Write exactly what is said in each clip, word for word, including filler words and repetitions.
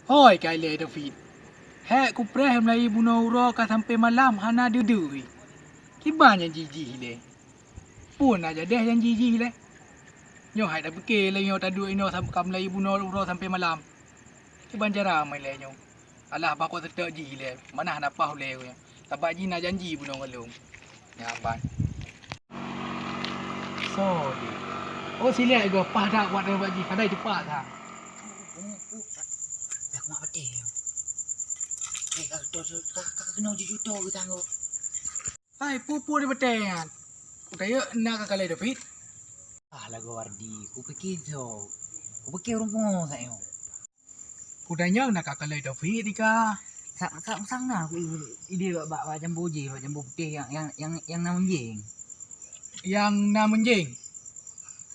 Hôi ka ilée David. Hék kupreh meulayeue bunoe uroe ka sampoe malam hana deue-deue. Kiban janji jih ilée? Peue na jadeh janji jih ilée? Nyoe hai tapike lé nyoe taduek inoe sam-, ka meulayeue bunoe uroe sampoe malam. Kiban cara meulée nyoe? Alah, bah kok seutôt jih ilée, mana hana paih ulée nyoe. Sabab jih na janji bunoe ngon lôn. Nyan ban. Sorry. Oh, silek go, paih that wat bak jih, kadai cepat that. Dah kumat beutôi. Eh, ka, ka, ka, ka keunoe jujuto ke tanggo. Hai, peue-peue di beutôi nyan? Kutanyong na ka kalai David. Ah, lagoe Wardi, kupike so. Kupike ureueng pungo sa nyoe. Kutanyong na ka kalai David di ka. Sa-, sa-, sang na ku ide bak, bak, bak jambo je, bak jambo putéh nyang, nyang, nyang, nyang na meunjéng. Nyang na meunjéng?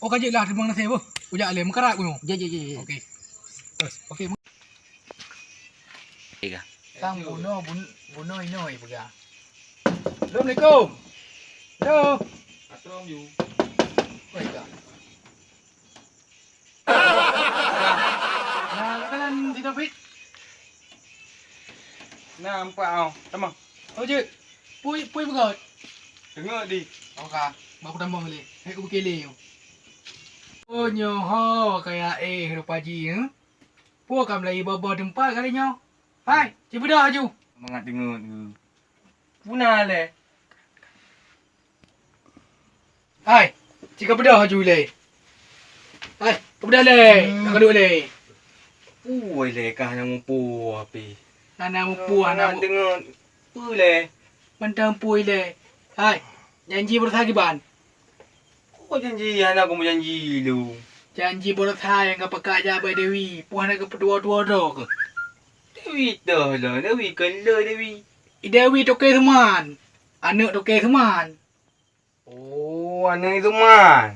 Oh, ka jeuet lah, teurimong na seboh. Kujak lé, meukarat ku nyoe. Jeuet, jeuet, jeuet, jeuet. Okey. Terus, okey. Tiga. Sang bunoe, bun-, bunoe inoe peugah. Assalamualaikum. Halo. Assalamualaikum. Woi, ka. Nah, katakan si David. Nah, empat au. Tamah. Oh, jeuet. Pui, pui beugöt. Teungeut di. Oh, ka. Baku tambah lé. Hai ku bukele. Oh, nyoe ho kaya eh rupa ji, eh. Peue ka meulayeue boh-boh teumpat kali nyoe? Hai, ci beudôh laju. Mangat deungon. Puna lé. Hai, ci ka beudôh laju lé. Hai, ka beudôh lé. Hmm. Nak ka duek lé. Peue lé kah nyang mupoh api? Hana mupoh, hana mu- deungon. Peue lé? Mantong peue lé? Hai, janji beurasa kiban? Kok janji hana kamoe janji lom? Janji beurasa nyang ka peugah jak bak Dewi, peue hana geupeutuwoe-tuwoe droe keuh? Dewi toh lôn, Dewi kon lôn Dewi. Dewi toke Suman, aneuk toke Suman. Oh, aneuk Suman.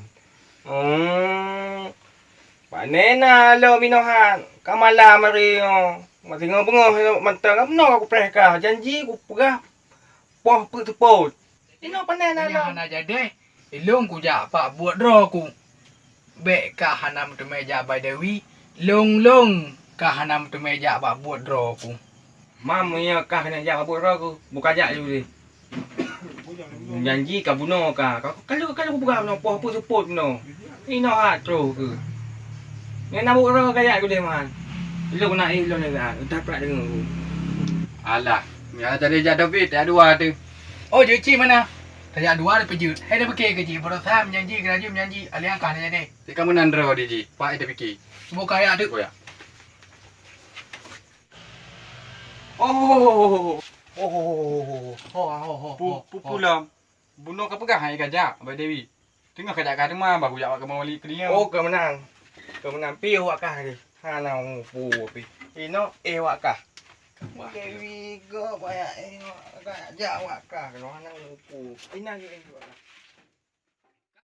Oh. Pane na lôn minohan, ka malam hari nyoe. Meusingoh beungoh mantong, ka meunoe ka kupreh kah, janji kupeugah poh peuet seupôt. Inoe pane na lôn. Hana jadeh, ilôn kujak bak buet droe ku. Bék ka hana meuteumé jak bak Dewi, lôn-lôn ka hana meuteumé jak bak buet droe ku. Mam, meunyoe kah keuneuk jak bak buet droe ku, buka jak ju deh. Janji ka bunoe ka. Ka, ka lheueh, ka lheueh kupeugah bunoe, poh peuet seupôt bunoe. Inoe hat troh keuh. Nyan na buet droe ka jak ju deh, man. Ilôn na éh lôn nyan, udah prak deungoe. Alah, nyan tadi jak David, jak dua tu. Oh, jeuet cit mana? Tajak dua dah peujeuet. Hai dah pike keu jih, baroesa meujanji, geuraju meujanji, alèh angkah na jadeh. Cit ka meunan droe di jih, pak dah pike. Buka ayat tu. Oh, ya. Oh, oh, oh, oh, oh. Pu-, pu-, pulam. Bunoe ka peugah hai ka jak, Abah Dewi. Teungoh ka jak ka teuma, bah kujak awak keunoe balik keu dia. Oh, ka meunan. Ka meunan. Pi awak kah tadi. Hana mupu pi. Inoe, eh, awak kah. Dewi go, banyak, eh, awak kah. Jak awak kah. Hana mupu. Inan, eh, awak kah.